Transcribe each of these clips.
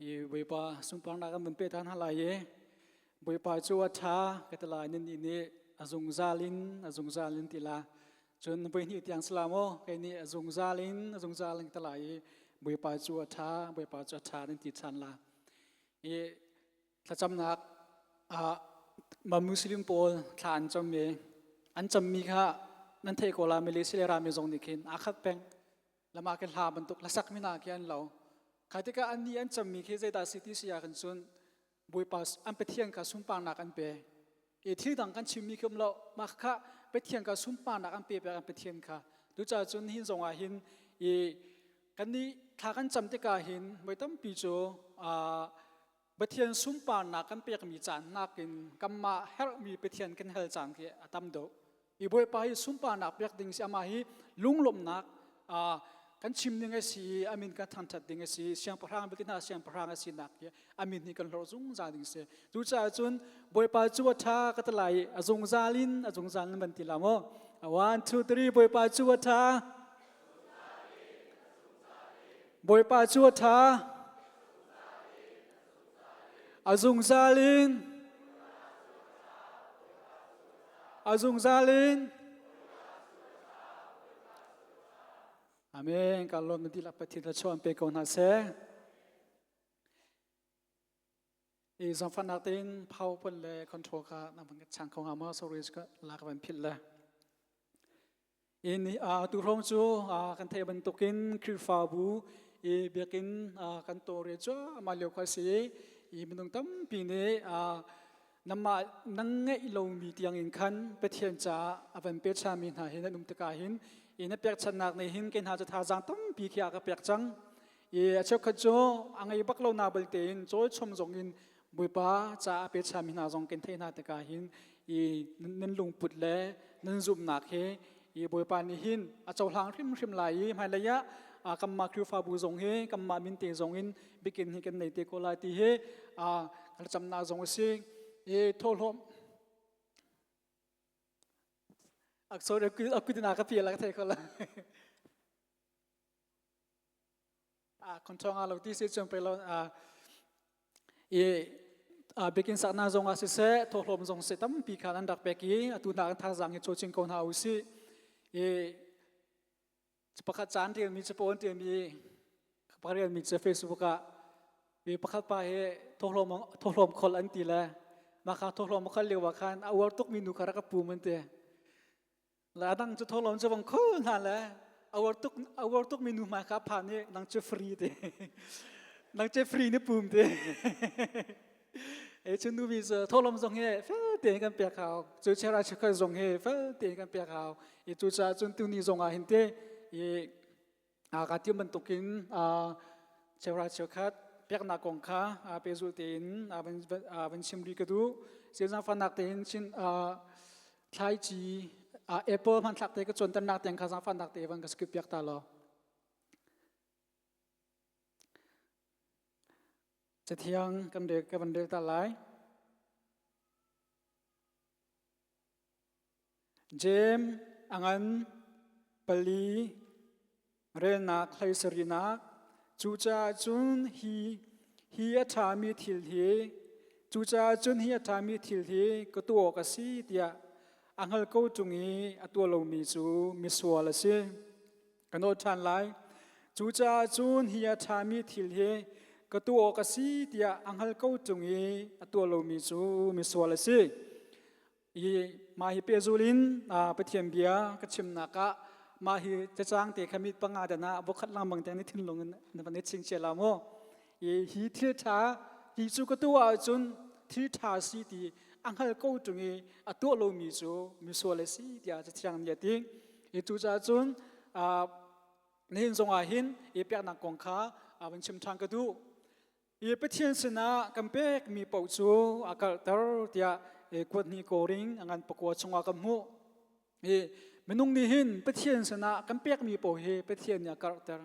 I Bawipa sunparnak kan van pe than hna lai i Bawipa cu a ṭha ka ti lai nan nih nih a zungzal in a zungzal in ti la cun voi hnih tiang sala maw kei nih a zungzal in a zungzal in ka ti lai i Bawipa cu a ṭha Bawipa cu a ṭha nan ti ṭhan la i thlacamnak ah ma Muslim pawl thla an cam i an cammi kha nan theih ko la Malaysia le rami zong nih khin aa khat peng lama ke hla bantuk hlasak mi hna khi an lo kha tikah an nih an cammi khi zeidah si ti si ah khan cun Bawipa an Pathian kha sunparnak an pe i thil dang kan chimmi khi um lo mah kha Pathian kha sunparnak an pe pek an Pathian kha tucaah cun hin zong ah hin i kan nih thla kan cam tikah hin voi tampi cu Pathian sunparnak kan pekmi caan nakin kanmah herhmi Pathian kan hal caan khi a tam deuh I Bawipa hi sunparnak pek ding si amah hi lunglawmhnak kan chim ding a si i a min kan thangṭhat ding a si siangpahrang vialte hna siangpahrang a sinak hi a min hi kan hlorh zungzal ding si cucaah cun Bawipa cu a ṭha ka ti lai i a zungzal in a zungzal in van ti la maw one two three Bawipa cu a ṭha Bawipa cu a ṭha A zungzal in a zungzal in Amen. Kan lawm na dihlak Pathian thluachuah an pe ko hna seh. I zangfahnak tein PowerPoint le control kha na van chang kho hnga maw? Sorry, ka la ka van philh le. In tu hrawng cu kan theih bantukin Khrihfabu i biakinn kan tawlrel cuahmah lio kha a si i i minung tampi nih nangmah nang ngeih lomi tiangin khan Pathian caah a van pechanmi hna hi nan um tikah hin i na pekchanhnak nih hin kei hna cu thazaang tampi khi a ka pek cang. I a cheukhat cu a ngei bak lo na balte in cawlchom zong in Bawipa caah a pechanmi hna zong kan theih hna tikah hin i nan lungput le nan zumhnak hi i Bawipa nih hin a cohlang hrimhrim lai i hmailei ah kanmah Khrihfabu zong hi kanmah min te zong in bikin hi kan nei te ko lai ti hi kan camnak zong a si i thawhlawm sorry akutina ka pial ka thei ko la Control nga lo ti si cun pe lo i biakinn saknak zong ah siseh thawhlawm zong seh tampi kha an rak pek i atu hna kan thazaang hi cawcing ko hna u sih i pakhat caan relmi capo an relmi pakhat relmi cu Facebook ah mi pakhat pa hi thawhlawm thawhlawm khol an ti le mah kha thawhlawm a khol lio ah khan a uar tukmi nu kha rak a pum an ti La dang cu tholom cu bang kho hna le awar tuk awar tuk mi nu hmai kha phan i nang cu free te nang cu free ni pum te e chu nu mi cu tholom zong he fel te kan pek hau cu chera chekha zong he fel te kan pek hau i cu ca cun tu ni zong ah hin te i Ka tiam bantukin cheuhra cheukhat peknak kong kha pehzulh tein van chim rih ka duh. Zaangfahnak tein chin thlaici apple hmanthlak te ka cawnternak tiang kha zaangfahnak te van ka skip piak ta law. Cathiang kan rel ka van rel ta lai. Jeim a ngan pali relnak hleisarihnak cucaah cun hi hi a ṭhami thil hi cucaah cun hi a ṭhami thil hi ka tuah awk a si tiah a hngal ko ṭung i a tuah lomi cu misual a si. Ka nawl ṭhan lai. Cucaah cun hi a ṭhami thil hi ka tuah awk a si tiah a hngal ko ṭung i a tuah lomi cu misual a si. I mah hi pehzul in Pathian bia ka chimnak ah mah hi cacang te kha mit panga dan ah vokhat lengmang te ni thinlung in na van i chingchia la mu. I hi thil ṭha hi cu ka tuah ahcun thil ṭha si ti a hngal ko ṭung i a tuah lomi cu misual a si tiah Cathiang nih a ti. I cucaah cun nihin zong ah hin i peknak kong kha van chim ṭhan ka duh. I Pathian sinah kan pekmi paoh cu a karhter tiah kuat hnih kawring a ngan pakua chungah kan hmuh. I minung nih hin Pathian sinah kan pekmi paoh hi Pathian nih a karhter.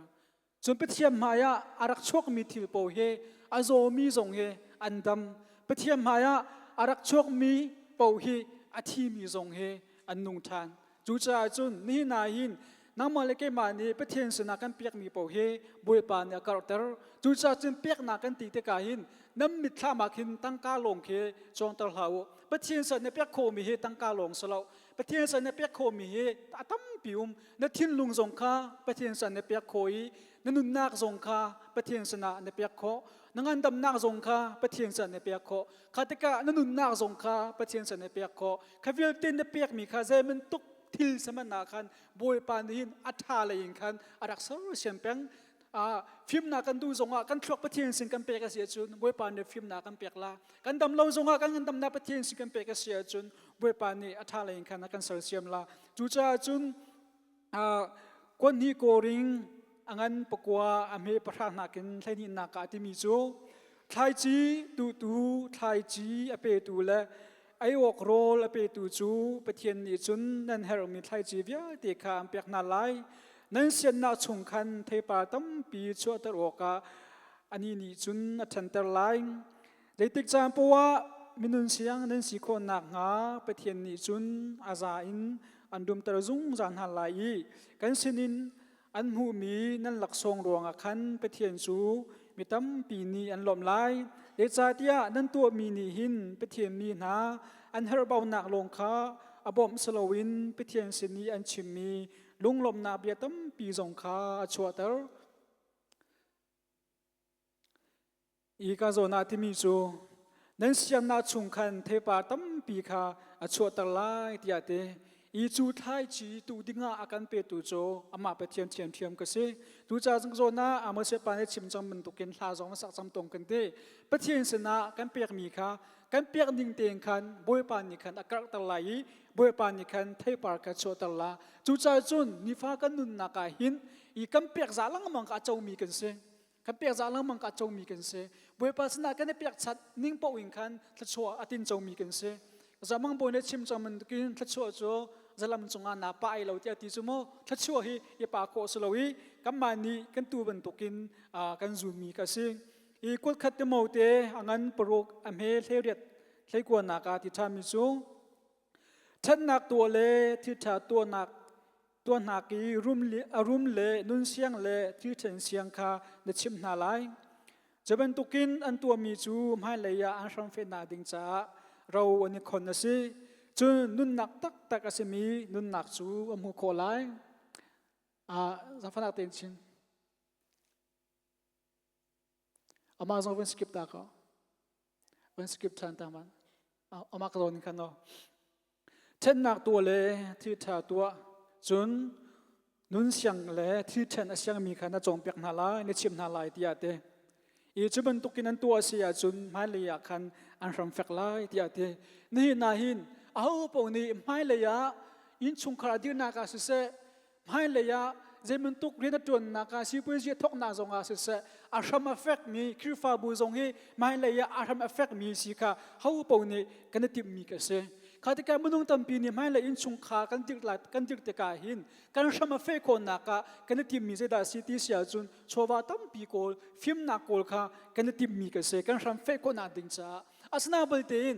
Cun Pathian hmaiah a rak chuakmi thil paoh hi a zawmi zong hi an dam. Pathian hmaiah a rak chuakmi paoh hi a thimi zong hi an nung ṭhan. Cucaah cun nihin ah hin Nangmah le keimah nih Pathian sinah kan pekmi paoh hi Bawipa nih a karhter. Cucaah cun peknak kan ti tikah hin nan mitthlam ah khin tangka lawng khi cawngter hlah u. Pathian sin na pek khawhmi hi tangka lawng si lo. Pathian sin na pek khawhmi hi a tampi um. Na thinlung zong kha Pathian sin na pek khawh i na nunnak zong kha Pathian sinah na pek khawh. Na ngandamnak zong kha Pathian sin na pek khawh. Kha tikah na nunnak zong kha Pathian sin na pek khawh. Kha vialte na pekmi kha zeibantuk thil saman ah khan Bawipa nih hin a ṭha lei in khan a rak sersiam peng. Fimnak kan duh zongah kan thluak Pathian sin kan pek a si ahcun Bawipa nih fimnak kan pek la. Kan dam lo zongah kan ngandamnak Pathian sin kan pek a si ahcun Bawipa nih a ṭha lei in khan a kan sersiam la. Cucaah cun kuanhnih kawring a ngan pakua a hme pahra nakin 12 nak ah timi cu thlaici tuhtu thlaici a petu le ei awk rawl a petu cu Pathian nih cun nan herhmi thlaici vialte kha an pek hna lai. Nan siannak chung khan theipar tampi chuahter awkah anih nih cun a ṭhanter lai. Zeitik caan poah minun siang nan si khawh nakhnga Pathian nih cun a za in an dumter zungzal hna lai i kan sinin An hmuhmi nan laksawng ruangah khan Pathian cu mi tampi nih an lawmh lai. Zeicahtiah nan tuahmi nih hin Pathian mi hna an herhbaunak lawng kha a bawmh si loin Pathian sin i an chimmi lunglawmhnak bia tampi zong kha a chuahter. Hi ka zawn ah timi cu nan siannak chung khan theipar tampi kha a chuahter lai tiah ti. I cu thlaici tu dingah a kan petu cu amah Pathian thiamthiam ka si. Tucaah zawn ah Amos pa nih chim cang bantukin hla zong sak cang tong kan ti. Pathian sinah kan pekmi kha kan pek ning tein khan Bawipa nih khan a karhter lai i Bawipa nih khan theipar kha chuahter la. Cucaah cun nifa kan nunnak ah hin i kan pek za lengmang kha a comi kan si. Kan pek za lengmang ka comi kan si. Bawipa sinah kan i pekchat ning paoh in khan thluachuah a tin comi kan si. Zamang bawi nih chim cang bantukin thluachuah cu zalam cungah naa pa ai lo tiah ti cu mu thluachuah hi i pa khawh si lo i kanmah nih kan tu bantukin kan zunmi ka si. I kut khat te mo te a ngan paruk a hme 18 hleikuanak ah ti ṭhami cu ṭhatnak tuah le thilṭha tuahnak tuahnak i a rum le nunsiang le thilṭhen siang kha na chimh hna lai. Cu bantukin an tuahmi cu hmailei ah an hramfehnak ding caah ro an i khon a si. Cun nunnak taktak a simi nunnak cu a hmuh khawh lai. Zaangfahnak tein chim. Amah zong van skip ta ko. Van skip ṭhan ta man. Amah ka zawn khan no. Ṭhennak tuah le thil ṭha tuah cun nun siang le thil ṭhen a siangmi kha na cawnpiak hna lai, na chimh hna lai tiah ti. I cu bantukin an tuah a si ahcun hmailei ah khan an hram fek lai tiah ti. Nihin ah hin aho paoh nih hmailei ah innchungkhar a dirnak ah siseh, hmailei ah zeibantuk rian a ṭuannak ah sipuazi a thawknak zong ah siseh a hram a fekmi Khrihfabu zong hi hmailei ah a hram a fekmi si kha ho paoh nih kan i timhmi ka si. Kha tikah minung tampi nih hmailei innchungkhar kan dirh lai kan dirh tikah hin kan hram a feh khawhnak ah kan i timhmi zeidah a si ti si ahcun chawva tampi kawl fimnak kawl kha kan i timhmi ka si kan hram feh khawhnak ding caah asinain belte in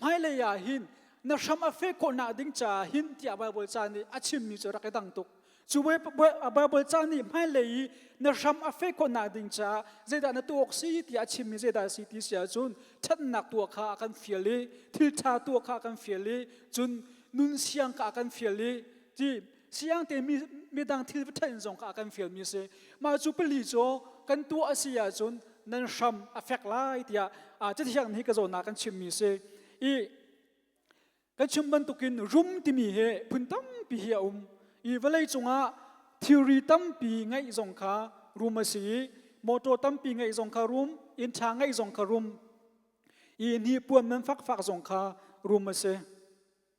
hmailei ah hin na hram a feh khawhnak ding caah hin tiah Baibal ca nih a chimmi cu rak i dang tuk. Cu Baibal ca nih hmailei i na hram a feh khawhnak ding caah zeidah na tuah awk si tiah a chimmi zeidah a si ti si ahcun ṭhatnak tuah kha a kan fial i thil ṭha tuah kha a kan fial i cun nun siang kha a kan fial i ti siang te mi midang thil va ṭhen zong kha a kan fialmi a si. Mah cu pali cu kan tuah a si ahcun nan hram a fek lai tiah Cathiang nih ka zawn ah kan chimmi a si. I kan chim bantukin rum timi hi phun tampi hi a um i vawlei cungah thilri tampi ngeih zong kha rum a si i motor tampi ngeih zong kha rum inn ṭha ngeih zong kha rum i hnipuan man fakfak zong kha rum a si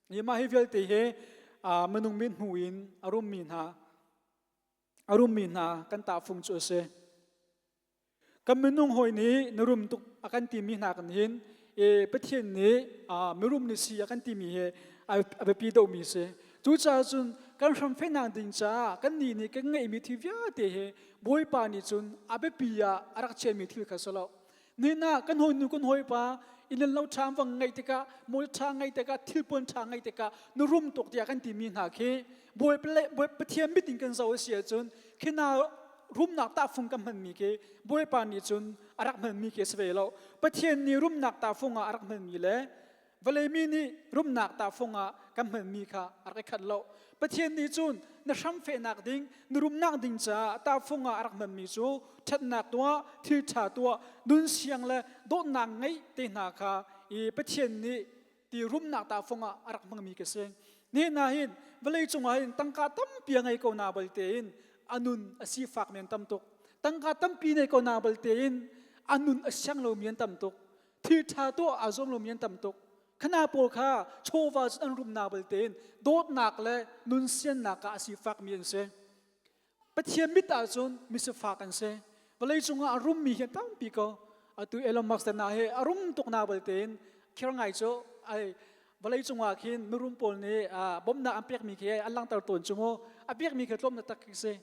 i mah hi vialte hi minung mit hmu in a rummi hna a rummi hna kan tahfung cu a si. Kan minung hawi nih na rum tuk a kan timi hna kan hin e, Pathian nih mirum ni si a kan timi hi a biapi deuhmi si. Cucaah cun kan hram fehnak ding caah kan nih nih kan ngeihmi thil vialte hi Bawipa nih cun a biapi ah a rak chiahmi thil kha si lo. Nihin ah kan hawinu kan hawipa inn le lo ṭha vang ngeih tikah mawl ṭha ngeih tikah thilpuan ṭha ngeih tikah na rum tuk tiah kan timi hna khi Bawipa le Pathian mit in kan zoh a si ahcun khi na rumnak tahfung kan hmanmi khi Bawipa nih cun a rak hmanmi khi a si ve lo. Pathian nih rumnak tahfung ah a rak hmanmi le Vawlei mi nih rumnak tahfung ah kan hmanmi kha a rak i khat lo. Pathian nih cun na hram fehnak ding, na rumnak ding caah tahfung ah a rak hmanmi cu ṭhatnak tuah, thil ṭha tuah, nun siang le dawtnak ngeih te hna kha i Pathian nih ti rumnak tahfung ah a rak hmangmi ka si. Nihin ah hin vawlei cungah hin tangka tampi a ngei ko na balte in a nun a sifak men tam tuk. Tangka tampi nei ko na balte in a nun a siang lomi an tam tuk. Thil ṭha tuah aa zuam lomi an tam tuk. Khana pawl kha chawva cun an rum na balte in dawtnak le nun siannak ah a sifakmi an si. Pathian mit ahcun misifak an si. Vawlei cungah a rummi hi an tampi ko. Atu Elon Musk te hna hi a rum tuk na balte in khir ngai cu ai vawlei cungah khin mirum pawl nih bawmhnak an pekmi khi an langhter tawn cu mu. A pekmi khi tlawm taktak khi si.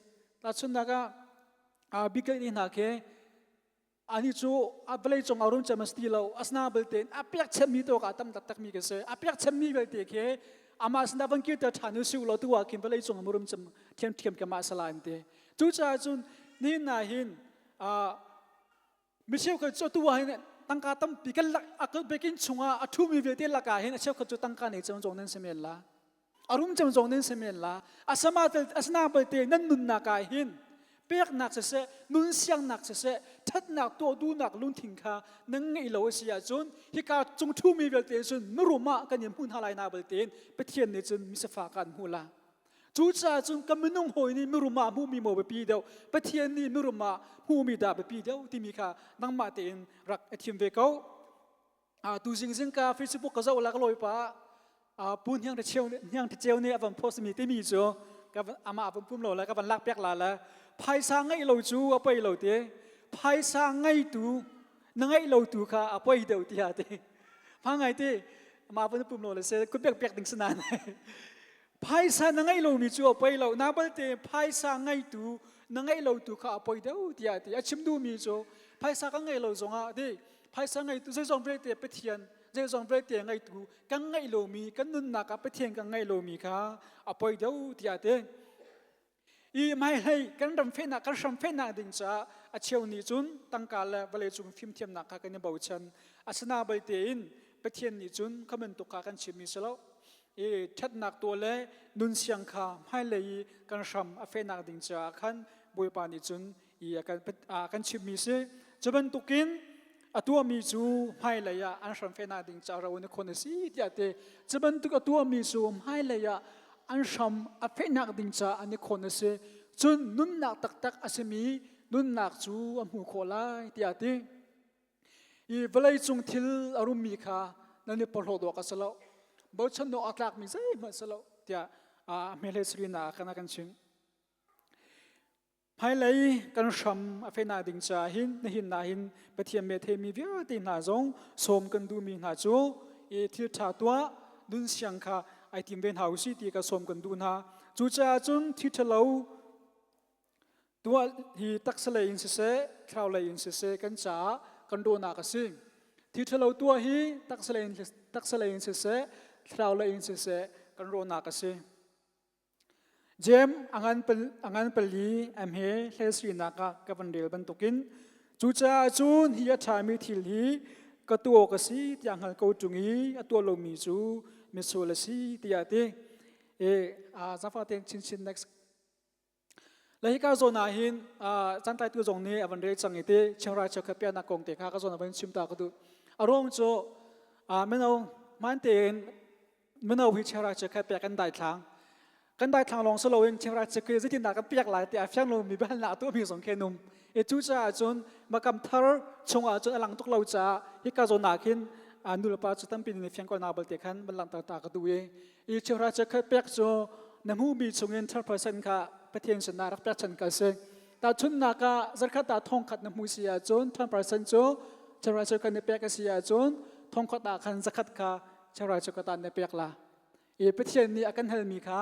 Tahchunhnak ah Bill Gates hna khi Ani cu a vawleicung a rum cem a si ti lo. Asina belte a pekchanmi tu ah tam taktakmi ka si. A pekchanmi vialte khi amah sinah van kirter ṭhan u si law tu ah khin vawleicung a rum cem ṭhiamṭhiam ke mah sala an ti. Cucaah cun nihin ah hin mi cheukhat cu atu ah hin tangka tampi kan lak a biakinn chungah a ṭhumi vialte lakah hin a cheukhat cu tangka nei cem zong nan si men la. A rum cem zong nan si men la. Asama asina balte nan nunnak ah hin peknak siseh, nun siangnak siseh, ṭhatnak tuah duhnak lungthin kha nan ngeih lo a si ahcun hika cung ṭhumi vialte cun mirum ah kan in hmu hna lai na balte in Pathian nih cun misifak ah an hmuh la. Cucaah cun kan minung hawi nih mirum ah hmuhmi maw biapi deuh, Pathian nih mirum ah hmuhmi dah biapi deuh timi kha nangmah tein rak i thim ve ko. Tu zing ka Facebook ka zoh la ka lawi pa pu hniang cheu hniang cheu nih a van post mi timi cu ka ama van pum lo la ka van lak piak la la phaisa ngeih lo cu a poi lo te phaisa ngei tu na ngeih lo tu kha a poi deuh ti ha te pha ngai te ama van pum lo le se ku pek pek ding sanan Phaisa na ngeih lomi cu a poi lo. Na balte phaisa ngeitu na ngeih lo tu kha a poi deuh tiah a ti. A chim duhmi cu phaisa kan ngeih lo zongah ti phaisa ngeitu zeizong vialte Pathian zeizong vialte ngeitu kan ngeih lomi kan nunnak ah Pathian kan ngeih lomi kha a poi deuh tiah a ti. I hmailei kan ram fehnak kan hram fehnak ding caah a cheu nih cun tangka le vawleicung fimthiamnak kha kan i bochan. Asina balte in Pathian nih cun kha bantuk kha kan chimmi si lo. I ṭhatnak tuah le nun siang kha hmailei i kan hram a fehnak ding caah khan Bawipa nih cun i a kan chimmi si. Cu bantukin a tuahmi cu hmailei ah an hram fehnak ding caah ro in khon a si tiah ti. Cu bantuk a tuahmi cu hmailei ah an hram a fehnak ding caah an i khon a si. Cun nunnak taktak a simi nunnak cu a hmuh khawh lai tiah ti. I vawleicung thil a rummi kha nan i porhlawt awk a si lo. Bochan awk a tlakmi zeihmanh a si lo tiah a hmehle sarina ah khan a kan chimh. Hmailei kan hram a fehnak ding caah hin nihin ah hin Pathian me theimi vialte hna zong sawm kan duhmi hna cu i thil ṭha tuah nun siang kha ai tim ve hna usih ti ka sawm kan duh hna. Cucaah cun thil ṭhalo tuah hi taksa lei in siseh, thlarau lei in siseh kan caah kan dawhnak a si. Thil ṭhalo tuah hi taksa lei in siseh, thlarau lei in siseh kan rawhnak a si. Jeim a ngan pali am he hlesrinak ah ka van rel bantukin cucaah cun hi a ṭhami thil hi ka tuah awk a si tiah hngal ko ṭung i a tuah lomi cu misual a si tiah a ti. E, zaangfah tein chinchin next. Le hika zawn ah hin cantlaitu zong nih a van rel cang i ti Chiangrai cheukhat piahnak kong te kha ka zawn a van chim ta ka duh. A ruang cu mino hmaan tein mino hi Chiangrai cheukhat pek kan daithlang. Kan daithlang lawng si loin Chiangrai cheukhat zeitindah kan piak lai ti a fiang lomi biahalnak a tuahmi zong khi an um. I cucaah cun makam thar chungah cun a lang tuk lo caah hika zawn ah khin nulepa cu tampi nih fiang ko na balte khan van langhter ta ka duh i i cheuhra cheukhat pek cu na hmuhmi chungin 10% kha Pathian sinah rak pekchan ka si. Tahchunhnak ah zarkhat ah thongkhat na hmuh si ahcun 10% cu cheuhra cheukhat na pek a si ahcun thongkhat ah khan zakhat kha cheuhra cheukhat ah na pek la. I Pathian nih a kan halmi kha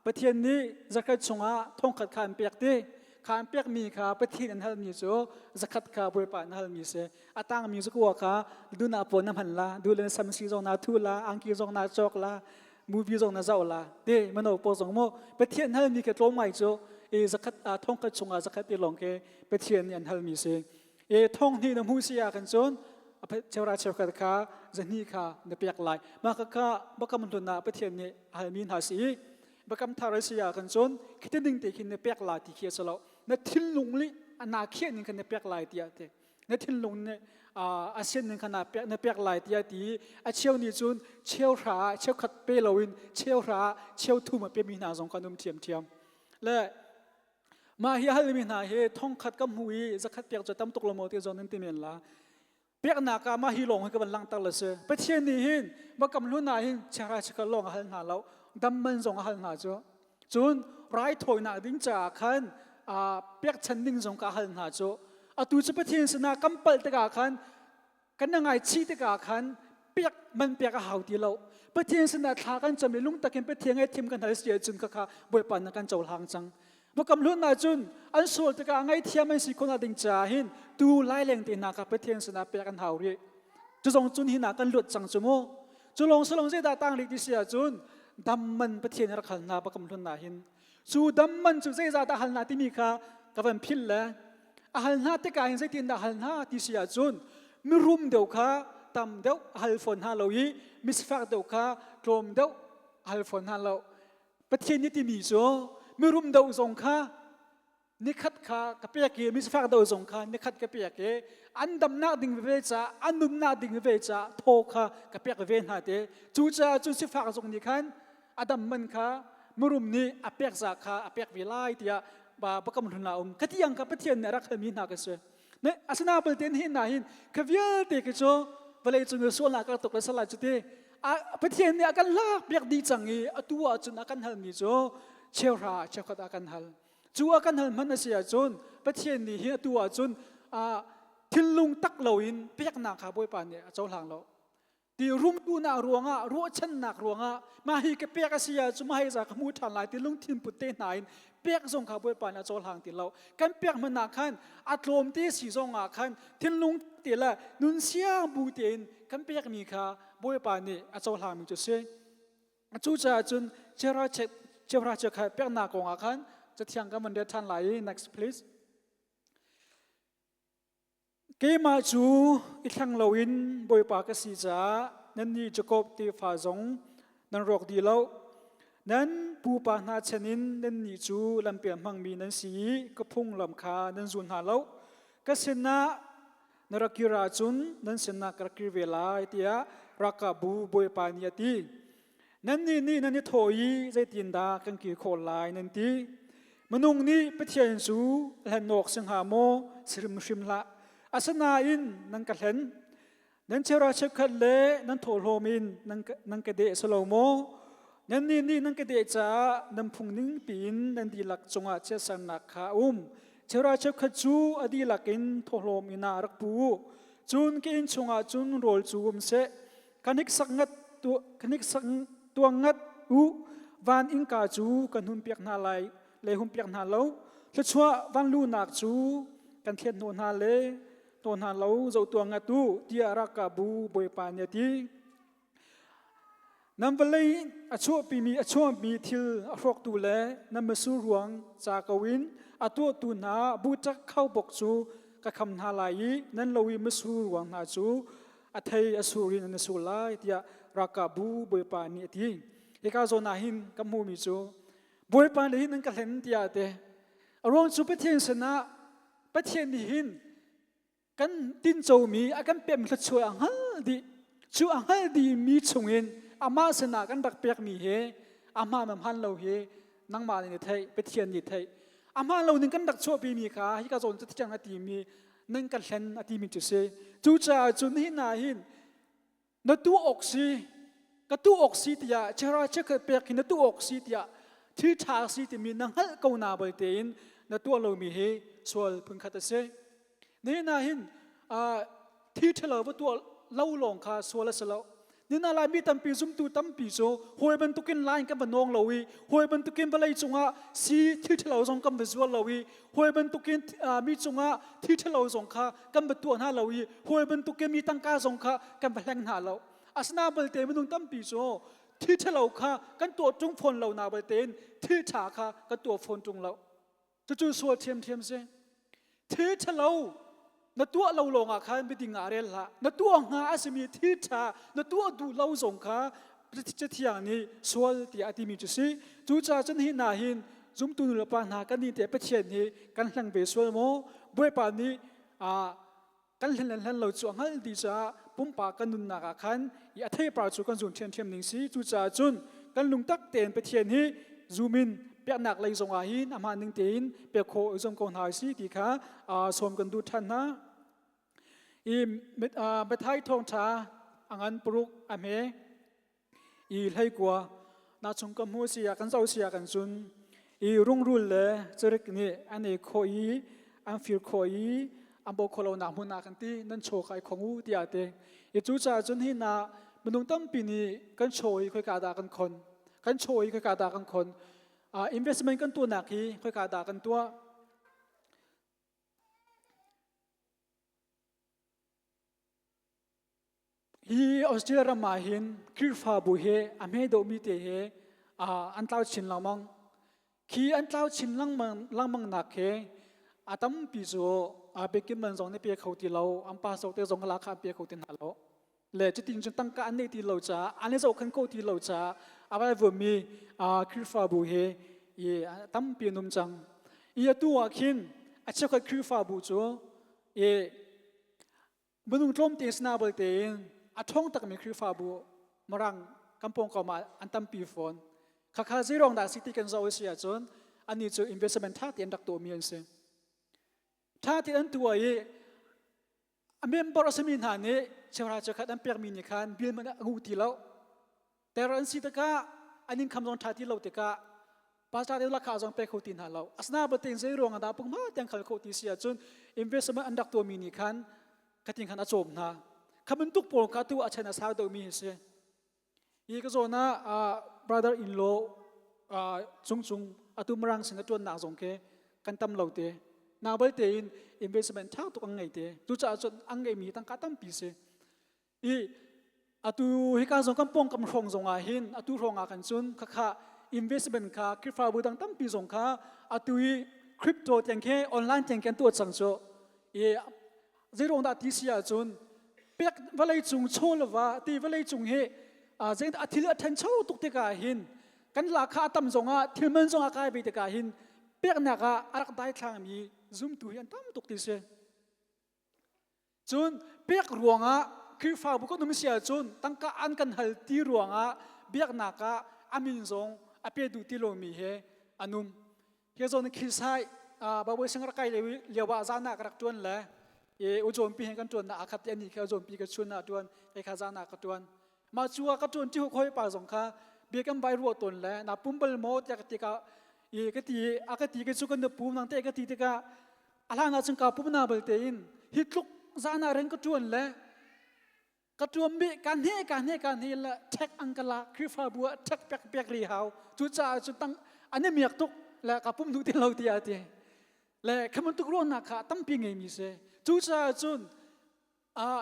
Pathian nih zarkhat chungah thongkhat kha an pek ti. Kha an pekmi kha Pathian an halmi cu zakhat kha Bawipa an halmi si. A tangmi zakua kha duhnak pawl na hman la, duh le samsi zong na thu la, angki zong na cawk la, movie zong na zoh la. Te mano pawl zong mu Pathian halmi ke tlawm ngai cu e zakhat thongkhat chungah zakhat te lawng ke Pathian nih an halmi si. E thong hnih na hmuh si ah khan cun cheura cheukhat kha zahnih kha na pek lai. Mah kha bakam hlun ah Pathian nih a halmi hna si i Biakam thar a si ah khan cun khiti ding te khin na pek lai ti khi a si lo. Na thinlung nih na khiah ning khan na pek lai tiah ti. Na thinlung nih a sian ning khan na pek na pek lai tiah ti. A cheu nih cun cheu hra ah cheu khat pe loin cheu hra ah cheu thum a pemi hna zong kan um ṭhiamṭhiam. Le mah hi halmi hna hi thongkhat ka hmu i zakhat pek cu tam tuk lo maw ti zong nan ti men la. Peknak ah mah hi lawng hi ka van langhter le si. Pathian nih hin Biakam Hlun ah hin chiara chiakhat lawng a hal hna lo. Dam man zong a hal hna cu. Cun raithawinak ding caah khan pekchan ding zong ka hal hna cu. Atu cu Pathian sinah kan palh tikah khan kan na ngaichih tikah khan pek man pek a hau ti lo. Pathian sinah thla kan cam i lungtak in Pathian ngaihthiam kan hal si ahcun khakha Bawipa na kan cohlang cang. Biakam hlun ahcun an sual tikah ngaihthiam an si khawhnak ding caah hin tu laileng te hna kha Pathian sinah pek an hau rih. Cu zong cun hin ah kan luat cang cu mu. Cu lawng si lawng zeidah tang rih ti si ahcun dam man Pathian rak hal hna biakam hlun ah hin. Cu dam man cu zeizah dah hal hna timi kha ka van philh le a hal hna tikah hin zeitin dah hal hna ti si ahcun mirum deuh kha tam deuh a hal fawn hna lo i misifak deuh kha tlawm deuh a hal fawn hna lo. Pathian nih timi cu mirum deuh zong kha nikhat kha ka pek i misifak deuh zong kha nikhat ka pek i an damnak ding veve ca an nunnak ding veve ca thaw kha ka pek ve hna te. Cucaah cun sifak zong nih khan a dam man kha mirum nih a pek za kha a pek ve lai tiah biakam hlun ah um. Khatiang kha Pathian nih a rak halmi hna ka si. Asina belte hin na hin kha vialte khi cu vawlei cung i sualnak ka tuk le salai cu ti Pathian nih a kan lak piak dih cang i atu ahcun a kan halmi cu cheuhra cheukhat a kan hal. Cu a kan hal hmanh a si ahcun Pathian nih hi atu ahcun thinlung tak loin peknak kha Bawipa nih a cohlang lo. Ti rumtunak ruangah, ruahchannak ruangah mah hi ka pek a si ahcun mah hi za ka hmu ṭhan lai ti lungthin put te hna in pek zong kha Bawipa nih a cohlang ti lo. Kan pek hmanh ah khan a tlawm te si zong ah khan thinlung te le nun siang bu tein kan pekmi kha Bawipa nih a cohlangmi cu a si. Cucaah cun cheuhra cheukhat peknak kong ah khan Cathiang kan van rel ṭhan lai i next please. Keimah cu i thleng loin Bawipa ka si caah nannih Jakob tefa zong nan rawk dih lo. Nan pupa hna chan in nannih cu lampial hmangmi nan si i ka phunglam kha nan zul hna lo. Ka sinah na rak kir ahcun nan sinah ka rak kir ve lai tiah ralkapbu Bawipa nih a ti. Nannih nih nan i thawh i zeitindah kan kir khawh lai nan ti. Minung nih Pathian cu hlen awk si hnga maw? Si hrimhrim hlah. Asinain nan ka hlen. Nan cheuhra cheukhat le nan thawhlawm in nan ka deh si lo maw? Nannih nih nan ka deh caah nan phung ning piin nan dihlak cungah chiatsernak kha a um. Cheuhra cheukhat cu a dihlak in thawhlawm inn ah rak pu u. Cun ka inn chungah cun rawl cu um seh. Ka hniksak ngat ka hniksak tuang ngat u. Van innka cu kan hun piak hna lai le hun piak hna lo. Thluachuah vanlunak cu kan thlet hnawh hna le hnawh hna lo zoh tuang ngat u tiah ralkapbu Bawipa nih a ti. Nan vawlei a chuahpimi a chuahmi thil a hrawktu le nan mitsur ruang ca ko in a tuahtu hna buṭak khaubawk cu ka kham hna lai i nan lo i mitsur ruang hna cu a thei a sur in an sur lai tiah ralkapbu Bawipa nih a ti. Hika zawn ah hin ka hmuhmi cu Bawipa nih hin an ka hlen tiah a ti. A ruang cu Pathian sinah Pathian nih hin kan tincomi a kan pekmi thluachuah a hngal dih. Cu a hngal dihmi chungin amah sinah kan rak pekmi hi a hmaan ma hmaan lo hi nangmah nih na theih, Pathian nih theih. A hmaan lo ning kan rak chuahpimi kha hika zawn cu thiang a timi nan ka hlen a timi cu si. Cucaah cun hi hna hin na tuah awk si, ka tuah awk si tiah chera cheukhat pek hi na tuah awk si tiah thil ṭha si timi na hngalh ko na bal tein na tuah lomi hi sual phunkhat a si. Nihin ah hin thil ṭhalo va tuah lo lawng kha sual a si lo. Nina Laimi tampi zumtu tampi cu hawi bantukin line kan va nawng lo i hawi bantukin vawlei cungah si thil ṭhalo zong kan va zual lo i hawi bantukin mi cungah thil ṭhalo zong kha kan va tuah hna lo i hawi bantukin mi tangka zong kha kan va hleng hna lo. Asina balte minung tampi cu thil ṭhalo kha kan tuah ṭung fawn lo na baltein thil ṭha kha kan tuah fawn ṭung lo. Cucu sual ṭhiamṭhiam si. Thil ṭhalo na tuah lo lawngah khan miding ah rel hlah. Na tuah hnga a simi thil ṭha na tuah duh lo zong kha Cathiang nih sual tiah a timi cu si. Cucaah cun hi hna hin zumtu nulepa hna kan nih teh Pathian hi kan hleng ve sual maw? Bawipa nih kan hlen le hlen lo cu a hngalh dih caah pumpak kan nunnak ah khan i a theipar cu kan zun ṭhiamṭhiam ning si. Cucaah cun kan lungtak tein Pathian hi zum in piaknak lei zongah hin a hmaan ning tein pek khawh i zuam ko hna si ti kha sawm kan duh ṭhan hna. I Matthai thawngṭha a ngan paruk a hme i hleikua na chung ka hmu si ah kan zoh si ah kan cun i rungrul le cerik nih an ei khawh i an fir khawh i an bo khawh lonak hmun ah kan ti nan chaw kha i khong u tiah ti i cucaah cun hi na minung tampi nih kan chaw hi khoika dah kan khon kan chaw hi khoika dah kan khon investment kan tuahnak hi khoika dah kan tuah. Hi Australia ram ah hin Khrihfabu he a hme deuhmi te he an tlau chin lengmang. Khi an tlau chin lengmang, lengmang nak he a tampi cu biakinn man zong nih pe kho ti lo, an pastor te zong la kha an pe kho ti hna lo. Le cutin cun tangka an neih ti lo caah, an i zohkhenh kho ti lo caah a vai vuami Khrihfabu he i tampi an um cang. I atu ah khin a cheukhat Khrihfabu cu i Minung tlawmte sina balte in a ṭhawng takmi Khrihfabu Mirang kan pawngkam ah an tampi fawn. Khakha zeiruang dah si ti kan zoh a si ahcun annih cu investment ṭha tein rak tuahmi an si. Ṭha tein an tuah i a member a simi hna nih cheuhra cheukhat an pekmi nih khan bill hmanh a nguh ti lo. Ter an si tikah an income zong ṭha ti lo tikah pastor te lakha zong pe kho ti hna lo. Asina batin zei ruang ah dah punghma tiang khal kho ti si ahcun investment an rak tuahmi nih khan khatin khan a cawm hna. Kha bantuk pawl kha tu a chan a sau deuhmi hi si. Hi ka zawn ah brother in law cungcung atu marang sin a ṭuannak zong khi kan tam lo te. Na balte in investment ṭha tuk an ngei te. Cucaah cun an ngeihmi tangka tampi si. I atu hika zong kan pawngkam hrawng zong ah hin atu hrawng ah kan cun khakha investment kha Khrihfabu dang tampi zong kha atu i crypto tiang khi online tiang kan tuah cang cu i zeiruang dah ti si ahcun pek vawlei cung chaw lova ti vawlei cung hi zei a thil a ṭhancho tuk tikah hin kan la kha a tam zong ah thil man zong a kai ve tikah hin peknak ah a rak daithlangmi zumtu hi an tam tuk ti si. Cun pek ruangah Khrihfabu kan um si ahcun tangka an kan hal ti ruangah biaknak ah a min zong a pe duh ti lomi he an um. Hi zawn Khisai Bawi sing rak kai lio ah zan ah ka rak ṭuan le i ujawnpi he kan ṭuan na akhat ti ani kha ujawnpi ka chun ah ṭuan kei kha zan ah ka ṭuan. Mah cu ah ka ṭuan ti khoi pa zong kha bia kan vai ruah tawn le na pum bal maw tiah ka ti ka i ka ti a ka ti ka cu kan na pum nang te ka ti tikah A hlan ahcun kaa pum na balte in hi tluk zan ah rian ka ṭuan le ka ṭuan mi ka hne ka hne ka hne le ṭhek ang ka la Khrihfabu ah ṭhek pek pek ri hau. Cucaah cun tang an i miak tuk le ka pum duh ti lo tiah a ti. Le kha bantuk ruahnak kha tampi ngeimi si. Cucaah cun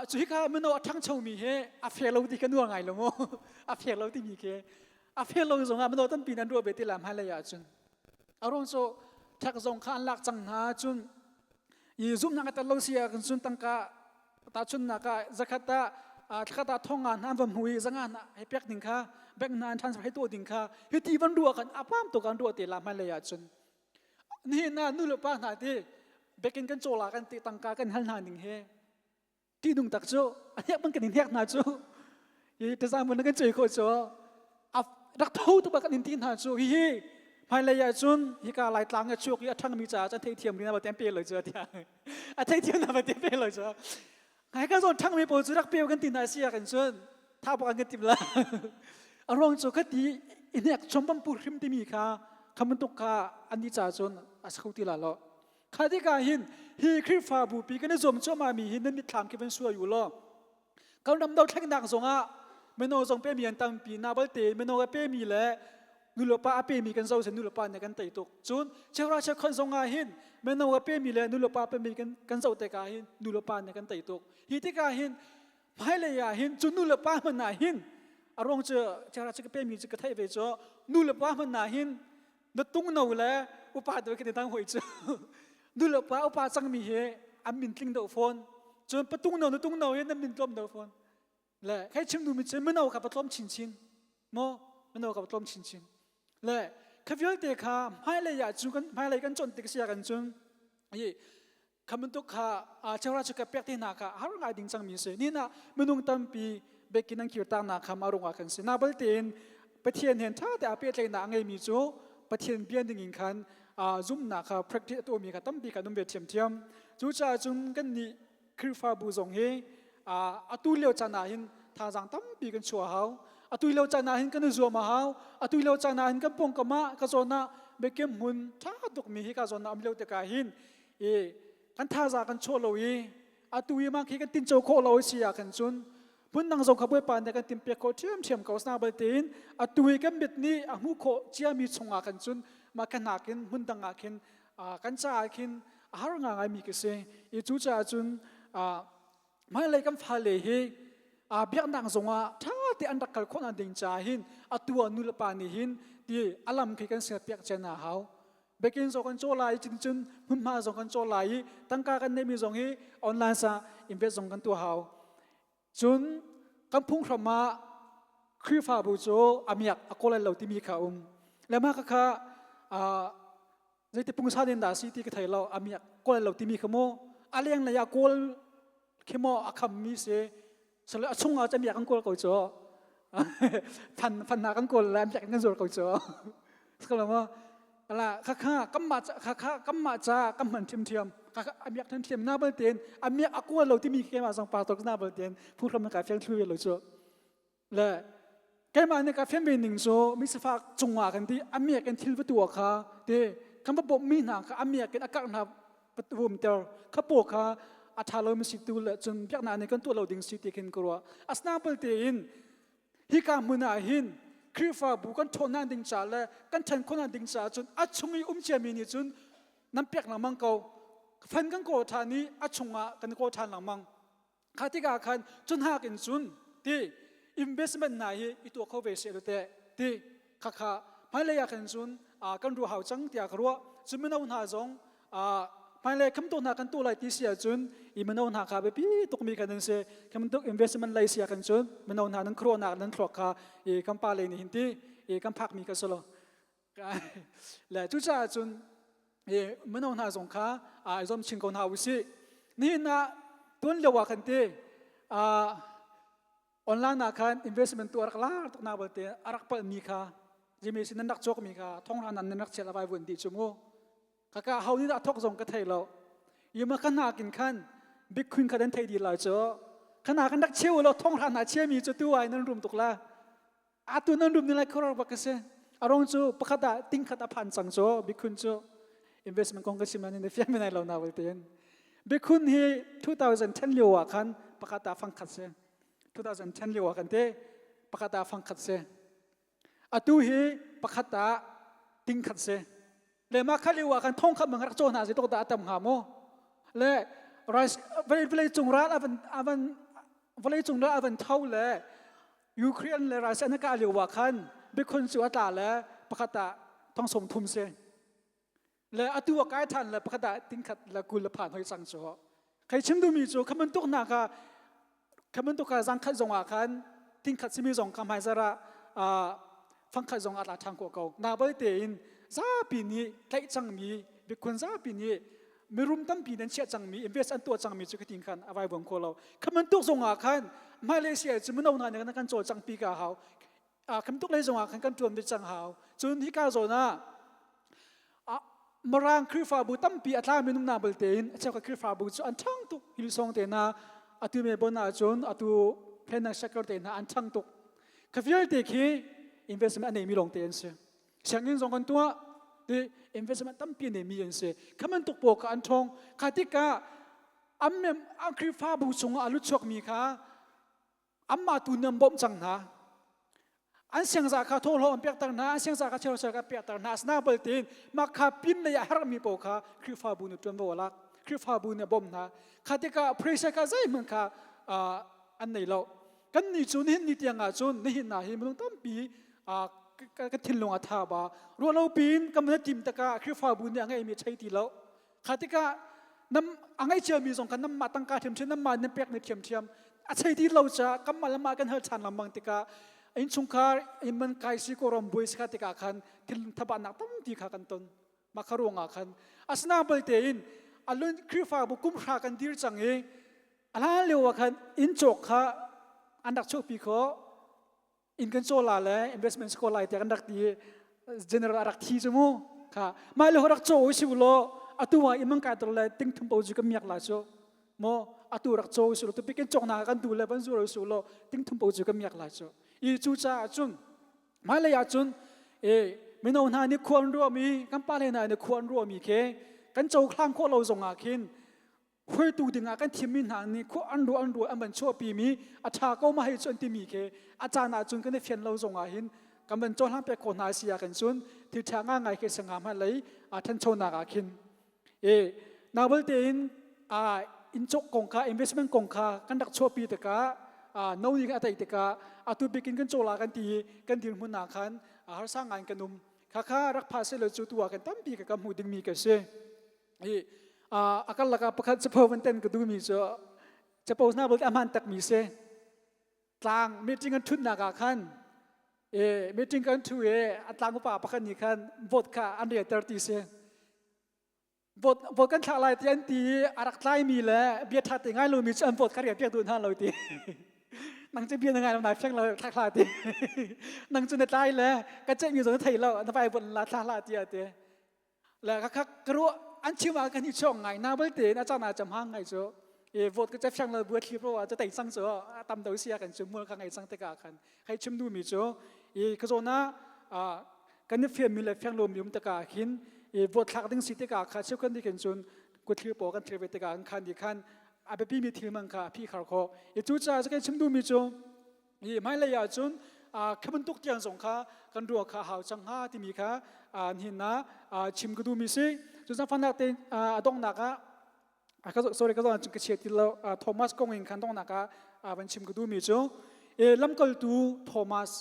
cu hika mino a ṭhangchomi hi a fair lo ti ka nuar ngai lo mu. A fair lo timi khi a fair lo zongah mino tampi nan ruah ve ti la hmailei ahcun. A ruang cu ṭhek zong kha an lak cang hna cun i zumhnak a tel lo si ahcun cun tangka tahchunhnak ah zakhat ah thlakhat ah thong nga hna an va hmu i zanga hna hei pek ding kha bank hna an transfer hei tuah ding kha hiti van ruah khan a pam tuk an ruah te la hmailei ahcun nihin ah nu le pa hna ti biakinn kan cawla kan ti tangka kan hal hna ning he ṭihnung tak cu a hnek bang kan in hnek hna cu hi tazamun na kan cei khawh cu a rak tho tuk kan in ti hna cu hihi hmailei ah cun hika laitlang a chuak i a ṭhangmi caah cun theithiam ri na ba tem pe lo cu tiah a theithiam na ba tem pe lo cu ngai ka zawn ṭhangmi pawl cu rak pe kan ti hna si ah kan cun tha bak an kan tim la a ruang cu ka ti i hnek chom bam pu hrim timi kha kha bantuk kha an ni ca cun a si kho ti la lo Kha tikah hin hi Khrihfabu pi kan i zuam cuahmah mi hi nan mitthlam khi van suai u law kan ram dothlennak zongah. Mino zong pemi an tampi na balte mino a pemi le nulepa a pemi kan zoh nulepa nih kan tei tuk. Cun cheuhra cheukhat zong ah hin mino a pemi le nulepa pemi kan kan zoh tikah hin nulepa nih kan tei tuk. Hi tikah hin hmailei ah hin cu nulepa hmanh ah hin a ruang cu cheuhra cheukhat pemi cu ka theih ve cu nulepa hmanh ah hin na tung no le upa deuh kan i dang hoi cu nulepa upa cangmi hi an min tling deuh fawn. Cun patung no na tung no hi nan min tlawm deuh fawn. Le hei chim duhmi cu mino kha patlawm chinchin maw mino kha patlawm chinchin le kha vialte kha hmailei ah cu kan hmailei kan chawnh tik si ah kan cun i kha bantuk kha cheuhra chu ka pek te hna kha har ngai ding cangmi si ni na minung tampi bekin an kir tak na kha ma rungah kan si na balte in Pathian hen tha te a pehtlaihnak a ngeimi cu Pathian bia ning in khan zumnak kha practice a tuahmi kha tampi kan um ve ṭhiamṭhiam. Cucaah cun kan nih Khrihfabu zong hi atu lio caan ah hin thazaang tampi kan chuah hau. Atu lio caan ah hin kan i zuam a hau. Atu lio caan ah hin kan pawngkam ah ka zawn ah biakem hmun ṭha tukmi hi ka zawn ah um lio tikah hin i kan thazaang kan chuah lo i atu i mah khi kan tinco khawh lo si ah khan cun phundang zong kha Bawipa nih kan timhpiak khawh ṭhiamṭhiam ko. Asinain tein atu i kan mit nih a hmuh khawh ciami chungah khan cun mah ka hnak in hmundang ah khin kan caah khin a har ngaingaimi ka si. I cucaah cun hmailei kan fale hi biaknak zongah ṭha te an rak kal khawh nak ding caah hin atu ah nulepa nih hin ti a lam khi kan serpiak cian a hau. Biakinn zong kan caw lai cun cun hmunhma zong kan caw lai i tangka kan neihmi zong hi online sa invest zong kan tuah hau. Cun kan phunghram ah Khrihfabu cu a miak a kawl lo timi kha um. Le mah kha zeiti pungsan in dah si ti ka thei lo a miak kawl lo timi kha mu a leng lei ah kawl khi maw a khammi si sale a chungah cu miak kan kawl ko cu fan fan hna kan kawl le miak kan zuar ko cu Sakalo ala khakha kamma khakha kamma cha kam hman thiam thiam khakha amiak thiam thiam na bal ten amiak akua lo timi ke ma song pa tok na bal ten phuhram ka fiang thlu lo chu le keimah nih ka fian ve ning cu mi sifak cungah kan ti amiak in thil va tuah kha te kan va bawmh mi hna kha amiak in a karh hna vumter kha paw kha a ṭha lo mi si tu le cun biaknak nih kan tuah lo ding si ti khin ka ruah asinain tein hika hmun ah hin Khrihfabu kan ṭhawnnak ding ca le kan ṭhen khawhnak ding caah cun a chung i um ciami nih cun nan pek lengmang ko fan kan kawl ṭhan i a chungah kan kawl ṭhan lengmang kha tikah khan cun hak in cun ti investment hna hi i tuah kho ve seh teh ti khakha hmailei ah khan cun kan ruah hau cang tiah ka ruah cun mino hna zong hmailei khamtu hna kan tuah lai ti si ahcun i mino hna kha biapi tukmi kan an si kan tuk investment lei si ah kan cun mino hna nan khuaruahnak nan thluak kha i kan pa lei nih hin ti i kan phakmi ka si lo le cucaah cun i mino hna zong kha i zuam chin ko hna usih nihin ah tuan lio ah kan ti online ah khan investment tu a rak lar tuk na balte a rak palhmi kha jimi sin nan rak cawkmi kha thonghlan nan rak chiat avai vun di chu mu kaka ho ni dah thok zong ka thei lo yima ka nakin khan bitcoin kha dan thei di lai chu khana kan rak cheu lo thonghlan na chiami chu tu ai nan rum tuk la atu nan rum ni lai khoror bak si arong chu pakhat ah ting khat a phan cang chu bitcoin chu investment kong ka chim nan in fiang mi nai lo na balte bitcoin hi 2010 lio ah khan pakhat ah fang khat si 2010 lio ah kan te pakhat ah fang khat si atu hi pakhat ah ting khat si le mah kha lio ah khan thong khat mang rak caw hna si tok dah atam hnga mu le rice vawlei cung ral avan avan vawlei cung ral avan tho le Ukraine le Russia na kah lio ah khan Bitcoin cu a tla le pakhat ah thong som thum si le atu a kai ṭhan le pakhat ah tingkhat le 20 le phan hoi cang cu kai chim duhmi cu kha bantuk hna kha kha bantuk kha zangkhat zong ah khan tingkhat simi zong kha hmaizar ah fangkhat zong a tla ṭhan khawh ko na bal tein zapi nih tlaih cangmi Bitcoin zapi nih mirum tampi nan chiah cangmi invest an tuah cangmi cu ka tin khan a vai vuang kho lo kha bantuk zong ah khan Malaysia cu mino hna nih kan cawlcang pi ka hau kha bantuk lei zong ah khan kan ṭuan ve cang hau cun hika zawn ah Mirang Khrihfabu tampi a tlami nung na balte in a cheukhat Khrihfabu cu an ṭhang tuk Hillsong te hna atu Melbourne ah cun atu Penang Shaker te hna an ṭhang tuk kha vialte khi investment a neimi lawng te an si sianginn zong kan tuah ti investment tampi a neimi an si kha bantuk pawl kha an ṭhawng kha tikah an Khrihfabu chungah a lut chuakmi kha. Anmah tu nih an bawmh cang hna. An siangza kha thawhlawm an pekter hna, an siangza kha cheuser kha pekter hna. Asinain baltein mah kha pin lei ah herhmi paoh kha Khrihfabu nih ṭuanvo a lak. Khrihfabu nih a bawmh hna. Kha tikah pressure kha zeihmanh kha an nei lo. Kan nih cu nihin ni tiang ah cun nihin ah hi minung tampi kan thinlung a tha ba. Ruah lo piin kan van i tim tikah Khrihfabu nih a ngeihmi a chei ti lo. Kha tikah nam a ngei ciami zong kha nanmah tangka ṭhiamṭhiam nanmah nan pekmi ṭhiamṭhiam a chei ti lo caah kanmah le mah kan hal ṭhan lengmang tikah innchungkhar inn man kai si kawlram buai si kha tikah khan thil thabatnak tampi kha kan ton. Mah kha ruangah khan asinain balte in alun Khrihfabu kum hra kan dir cang i a hlan lio ah khan inn cawk kha an rak chuahpi khawh. Inn kan caw la le investment si ko lai tiah kan rak ti i general a rak thi cu mu. Kha mah le rak caw u si law atu ah inn man kai tor le ting thum po cu kan miak la cu. Maw atu rak caw u si law tupi kan cawk nak kan du le van zur u si law ting thum po cu kan miak la cu. I cu caah cun hmailei ah cun e mino hna nih khua an ruahmi kan pale hna nih khua an ruahmi khi kan cohlang khawh lo zongah khin hruaitu dingah kan thimmi hna nih khua an ruah an ruah an van chuahpimi a ṭha ko ma hei cu an timi khi a caan ah cun kan i fian lo zongah hin kan van cohlang pek khawh hna si ah kan cun thil ṭha ngai khi sanga hmailei a ṭhanchonak ah khin E nabal tein a inn cawk kong kha investment kong kha kan rak chuahpi tikah no nih a tei tikah atu bikin kan cawla kan ti i kan dirhmun ah khan harsa ngai kan um. Khakha rak pha seh law cu tu ah kan tampi ka kan hmuh dingmi ka si. I a karlak ah pakhat capo van ten ka duhmi cu capo hna bal a hmaan takmi si. Tlang meeting an ṭhutnak ah khan e meeting kan ṭhu i a tlang upa pakhat nih khan vote kha an relter ti si. Vote vote kan thlak lai ti an ti i a rak tlaimi le bia ṭha te ngai lomi cu an vote kha rian piak duh hna lo ti. Nang cu bia na ngai lo nai fiang lo thlak hlah ti. Nang cu na tlai le ka ceihmi zong na thei lo na vai vote la thla hlah ti a ti. Le khakha ka ruah an chim ah kan i chuak ngai na balte na caan ah cam hang ngai cu e vote ka ca fiang lo bua thli pro ah ca tei cang cu a tam do sia kan cu mual ka ngai cang tikah khan hei chim duhmi cu i ka zawn ah kan i fianmi le fiang lomi um tikah khin i vote thlak ding si tikah kha cheukhat nih khin cun kutthlir pawl kan thlir ve tikah kan khan nih khan a biapimi thil man kha a phih khar khawh i cucaah kan chim duhmi cu i hmailei ah cun khi bantuk tiang zong kha kan ruah kha hau cang hnga timi kha nihin ah chim ka duhmi si. Cu zaangfahnak te a donghnak ah sorry ka zawn ka chia ti lo. Thomas kong in khan donghnak ah van chim ka duhmi cu lamkaltu Thomas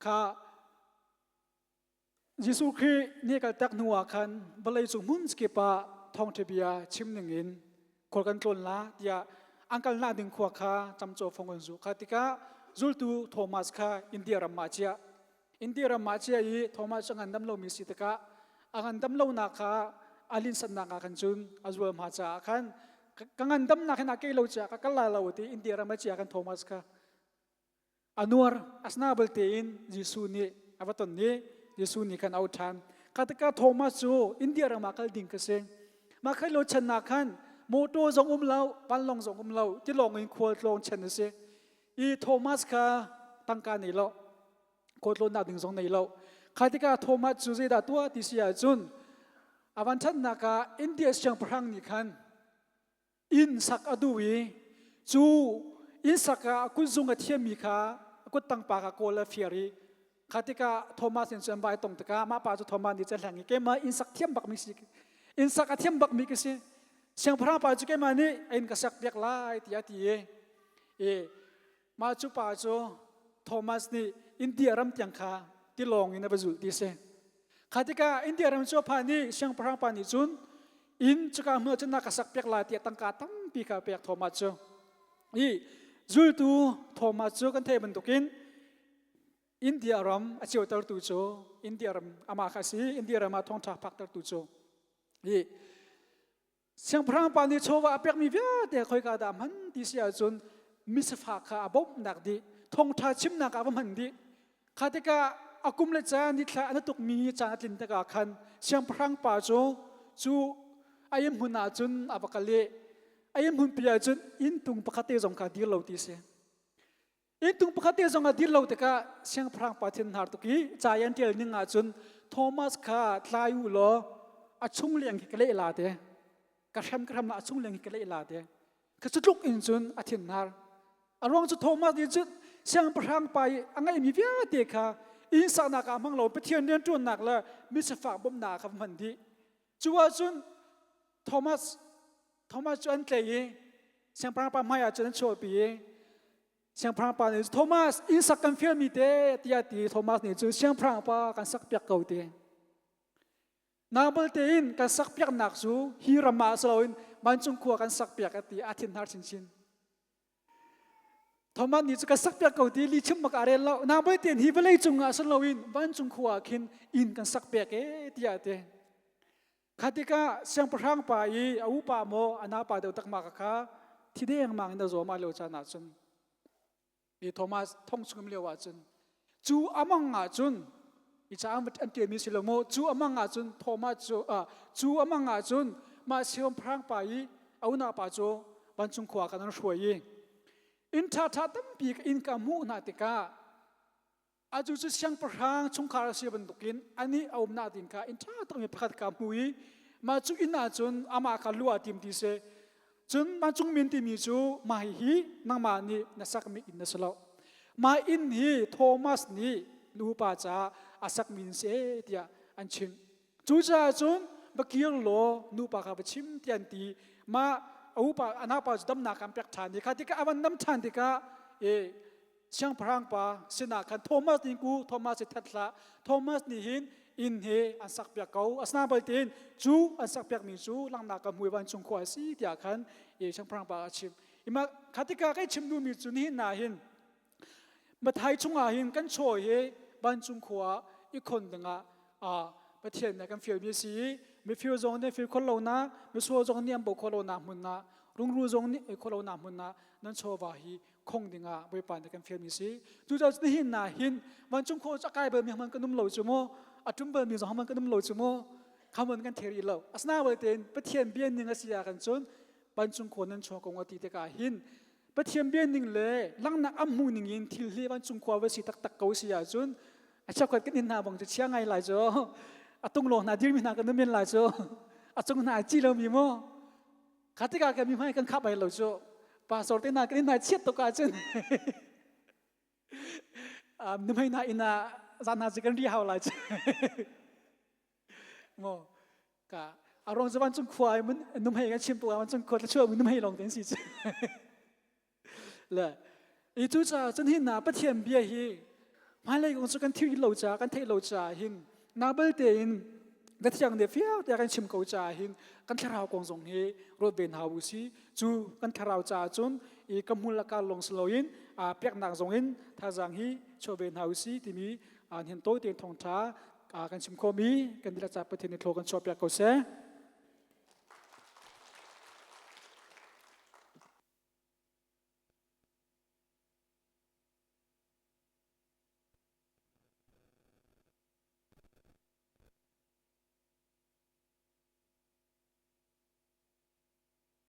kha Jesuh Khrih nih kaltak hnu ah khan vawlei cung hmun kip ah thawngṭha bia chim ning in khual kan tlawn la tiah an kalnak ding khua kha camcaw fong an zuh. Kha tikah zultu Thomas kha India ram ah chiah. India ram ah chiah i Thomas cu a ngandam lomi si tikah a ngandam lonak kha a linhsatnak ah khan cun a zualhma caah khan ka ngandamnak hin a kei lo caah ka kal lai lo ti India ram ah chiah khan Thomas kha A nuar asna balte in Jesuh nih a va ton i Jesuh nih khan a auh ṭhan. Kha tikah Thomas cu India ram ah kal ding ka si. Mah khai lo chan ah khan mawṭaw zong um lo, vanlawng zong um lo, tilawng in khualtlawng chan a si. I Thomas kha tangka nei lo, khualtlawnnak ding zong nei lo. Kha tikah Thomas cu zeidah tuah ti si ahcun a van ṭhatnak ah India siangpahrang nih khan inn sak a duh i cu inn sak ah kutzung a thiammi kha a kuttang pa kha kawl a fiar i kha tikah Thomas nih cun vai tong tikah mah pa cu Thomas nih cun hleng i keimah inn sak thiam bakmi si inn sak a thiam bakmi ka si siangpahrang pa cu keimah nih a inn ka sak piak lai tiah a ti i i mah cu pa cu Thomas nih India ram tiang kha tilawng in a va zulh ti si. Kha tikah India ram cu a phan i siangpahrang pa nih cun inn cuka hmun ah cun na ka sak piak lai tiah tangka tampi kha pek Thomas cu. I zultu Thomas cu kan theih bantukin India ram a ceutertu cu India ram amah kha a si. India ram ah thawngṭha phaktertu cu. I Siangpahrang pa nih chawva a pekmi vialte khoika dah hman ti si ahcun misifak kha a bawmhnak dih, thawngṭha chimnak ah va hman dih. Kha tikah a kum le caan nithla an tukmi caan a tlin tikah khan siangpahrang pa cu cu a inn hmun ah cun a va kal i a inn hmunpi ah cun inntung pakhat te zong kha dir lo ti si. Inntung pakhat te zong a dir lo tikah siangpahrang pa thin har tuk i ca i an ṭial ning ahcun Thomas kha tlai u law a chung leng khi ka leh la te ka hrem ka hrem la a chung leng khi ka leh la te ka cu tluk in cun a thin har. A ruang cu Thomas nih cun siangpahrang pa i a ngeihmi vialte kha inn saknak ah hmang lo Pathian rianṭuannak le misifak bawmhnak ah kha hman dih. Cu ahcun Thomas Thomas cu an tlaih i siangpahrang pa hmai ah cun an chuahpi i siangpahrang pa nih Thomas inn sak kan fialmi te tiah ti Thomas nih cun siangpahrang pa kan sak piak ko ti. Nabal tein kan sak piaknak cu hi ram ah si loin vancung khua kan sak piak a ti a thinhar chinchin. Thomas nih cu ka sak piak ko ti li chim bak a rel lo. Nabal tein hi vawlei cung ah si loin vancung khua ah khin inn kan sak piak e tiah a ti. Kha tikah siangpahrang pa i a upa maw a napa deuh takmak kha thi dengmang in a zawm ai lo caan ah cun i Thomas thong chung lio ah cun cu amang ah cun i ca an tialmi si lo maw cu amang ah cun Thomas cu cu amang ah cun mah siangpahrang pa i a unaupa cu vancung khua kan an hruai i inn ṭhaṭha tampi inn ka hmuh hna tikah Atu cu siangpahrang chungkhar a si bantukin anih a umnak ding kha inn ṭha tukmi pakhat ka hmu i mah cu inn ah cun amah kha luah tim ti si. Cun vancung min timi cu mah hihi nangmah nih na sakmi inn na si lo. Mah inn hi Thomas nih nupa caah a sakmi inn si ee tiah an chimh. Cucaah cun va kir law nupa kha va chim tiah an ti. Mah a upa a naupa cu damnak an pek ṭhan i kha tikah a van dam ṭhan tikah e siangpahrang pa sinah khan Thomas nih ku Thomas hi that hlah Thomas nih hin inn hi an sak piak ko asina balte cu an sak piak mi cu langnak ka hmui vancung khua a si tiah khan e siangpahrang pa a chim ima khatika kai chim duhmi cu nihin na hin Mathai chungah hin kan chaw hi vancung khua i khon dingah Pathian nih kan fialmi a si i mifir zong nih fir khawh lonak misual zong nih an bo khawh lonak hmun ah rungrul zong nih ei khawh lonak hmun ah nan chawva hi khong dingah Bawipa nih kan fialmi si. Cucaah nihin na hin vancung khua cu a kai balmi hman kan um lo cu mu, a ṭum balmi zong hman kan um lo cu mu, khamun kan thei rih lo. Asinain tein Pathian bia ning a si ah kan cun vancung khua nan chuah kong a ti tikah hin Pathian bia ning le langhnak am hmuh ning in thil hi vancung khua va si taktak ko si ahcun a cheukhat kan inn hna bang cu chia ngai lai cu a tung lawng hna dirmi hna kan um men lai cu a cung hna a ci lomi mu Kha tikah kan mi hmai kan khap ai lo cu pastor te hna kan in hna chiat tuk ahcun nuhmei hna inn ah zan hna cu kan ri hau lai cu mo ka arong cu vancung khua ai mun nuhmei kan chim tuk ah vancung khua thlachuah mun nuhmei lawng te si cu Le i cucaah cun hi na Pathian bia hi hmailei kong cu kan thil lo caah kan theih lo caah hin na balte in Cathiang nih fiang tiah kan chim ko caah hin kan thlarau kong zong hi ruat ve hna u si. Cu kan thlarau caah cun i ka hmul a kar lawng si loin peknak zong in thazaang hi chuah ve hna u si timi hin tawi tein thawngṭha kan chim khawhmi kan dihlak caah Pathian nih thlaw kan chuahpiak ko seh.